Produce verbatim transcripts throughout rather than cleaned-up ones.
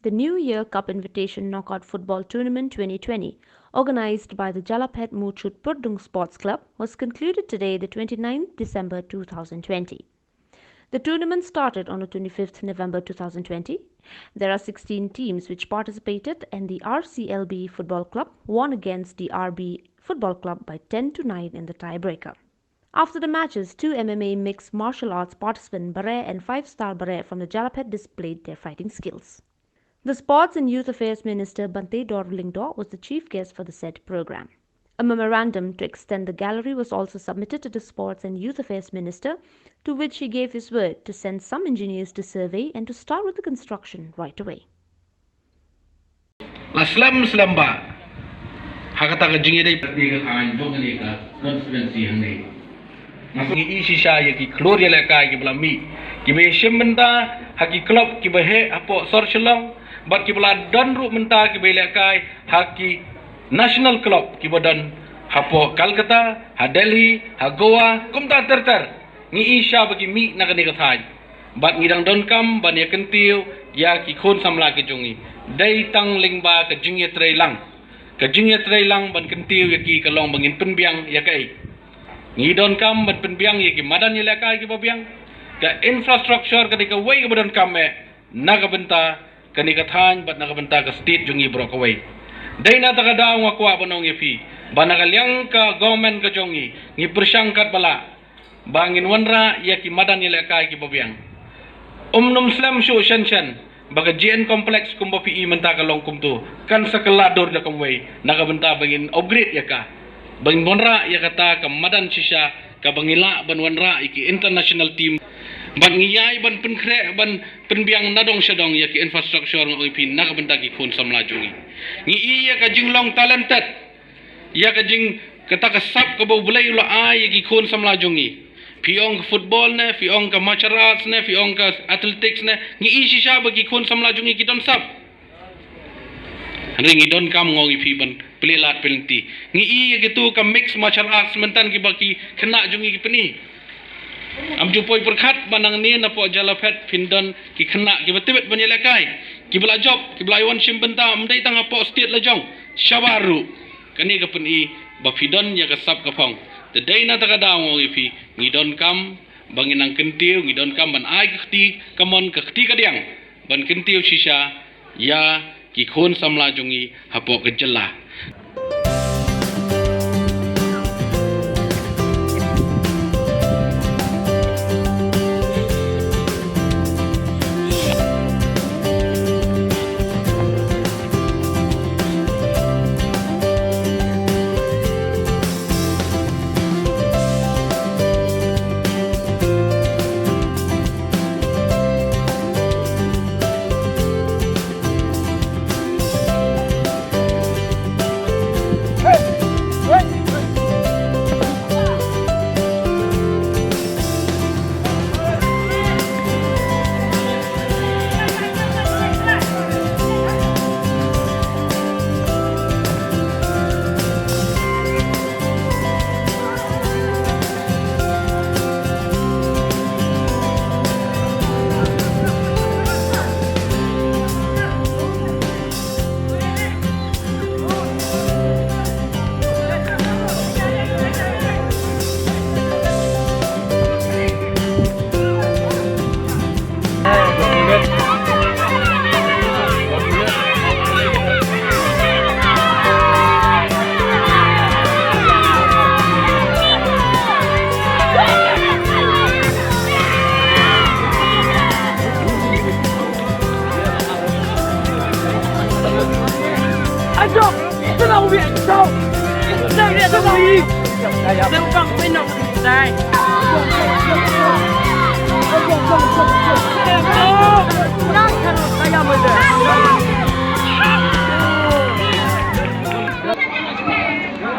The New Year Cup Invitation Knockout Football Tournament twenty twenty, organized by the Jalaphet Muchut Purdung Sports Club, was concluded today, the twenty-ninth December two thousand twenty. The tournament started on the twenty-fifth November two thousand twenty. There are sixteen teams which participated, and the R C L B Football Club won against the R B Football Club by ten to nine in the tiebreaker. After the matches, two M M A mixed martial arts participant Bare and five-star Bare from the Jalaphet displayed their fighting skills. The Sports and Youth Affairs Minister Banteidor Lyngdoh was the chief guest for the said program. A memorandum to extend the gallery was also submitted to the Sports and Youth Affairs Minister, to which he gave his word to send some engineers to survey and to start with the construction right away. La slem slem ba ha kata ka jingïadei parti ka thaiñ jong kane ka constituency hangne. Nga sngew ngi i shisha ïa ki khlur ïalehkai kiba la mih, kiba ïashim bynta ha ki club kiba heh hapoh sor Shillong, bad kiba la don ruh mynta kiba ïalehkai ha ki national club kiba don hapoh Calcutta, ha Delhi, ha Goa, kumta ter ter. Ngi i shisha ba ki mih na kane ka thaiñ. Bad ngi dang donkam ban ïa kyntiew ïa ki khun samla ki jong ngi. Dei tang lyngba ka jingïatreilang, ka jingïatreilang ban kyntiew ïa ki ka long ba ngin pynbiang ïa kaei. Ngi donkam ban pynbiang ïa ki madan ïalehkai kiba biang. Ka infrastructure ka dei kawei kaba donkam eh na ka bynta kane ka thaiñ bad na ka bynta ka state jong ngi baroh kawei. Dei na kata ka daw nga kwah ban ong ïa phi ba na ka liang ka government ka jong ngi, ngi pyrshang katba lah ba ngin wanrah ïa ki madan ïalehkai kiba biang. Ym nym slem shuh shen shen ba ka G N complex kumba phi i mynta ka long kumto, kan sa kylla dur da kumwei na ka bynta ba ngin upgrade ïa ka, ba ngin wanrah ïa kata ka madan shisha kaba ngi lah ban wanrah ïa ki international team. Bad ngi ïai ban pynkhreh ban pynbiang na dong sha dong ïa ki infrastructure, nga ong ïa phi, na ka bynta ki khun samla jong ngi. Ngi i ïa ka jinglong talented, ïa ka jing, kata ka sap kaba U Blei u la ai ïa ki khun samla jong ngi. Phi ong ka football ne, phi ong ka martial arts ne, phi ong ka athletics ne, ngi i shisha ba ki khun samla jong ngi ki don sap. Hynrei ngi donkam, nga ong ïa phi, ban plie lad plie lynti. Ngi i ïa kito ka mixed martial arts mynta kiba ki khynnah jong ngi ki pyni. Ym ju poi pyrkhat ba nangne napoh Jalaphet phin don ki khynnah kiba tbit ban ïalehkai, kiba la jop, kiba la ïa wan shim bynta, ym dei tang hapoh state la jong, shabar ruh. Kane ka pyni ba phi don ïa ka sap ka phong. Te dei na kata ka daw, nga ong ïa phi, ngi donkam ba ngin nang kyntiew, ngi donkam ban ai ka kti kamon, ka kti kadiang ban kyntiew shisha ïa ki khun samla jong ngi hapoh ka jylla.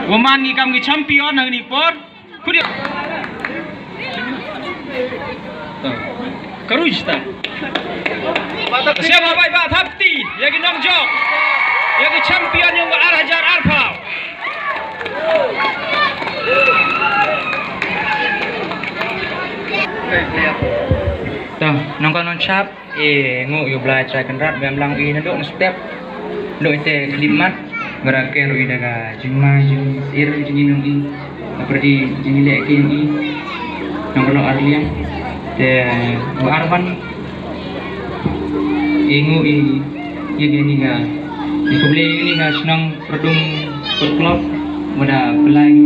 Wa man ngi kam ngi champion ha kane ka por. Khudiak. Ka ruj ta. Ka sia ba bai ba thap ti ïa ki nongjop, ïa ki champion jong ka ar hajar arphew. Ta nongka nongchap. I nguh ïa u Blai Trai Kynrad ba ym lang i naduh na step. Naduh ite khyllipmat. Ba la ker ïa i da ka jingma jingsyier jingim jong i. Ka pyrdi jingleh ki jong i. Nong ka lok arliang. Te u Arwan. I nguh i ïa kane ka. I khublei ïa kane ka shnong Pyrthung Sport Club. Ba da pynlait.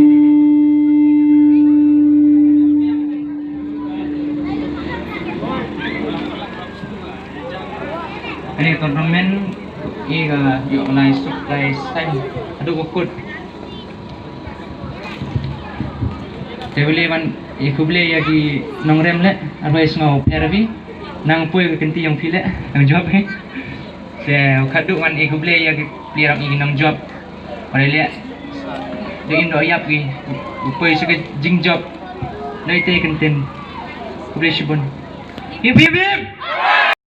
Kane ka tournament i ka ïoh lai suk lai saiñ haduh ka kut. Te u Blei ban i khublei ïa ki nongrem leh, arwei sngew pher bi nang poi ka kynti jong phi leh nang jop hi. Te u khadduh ban i khublei ïa ki pli rap i ki nang jop. Ba leh leh. Dei in do ïap ki u poi sa ka jingjop. Dei te kynten. Khublei shibun. Hip hip hip.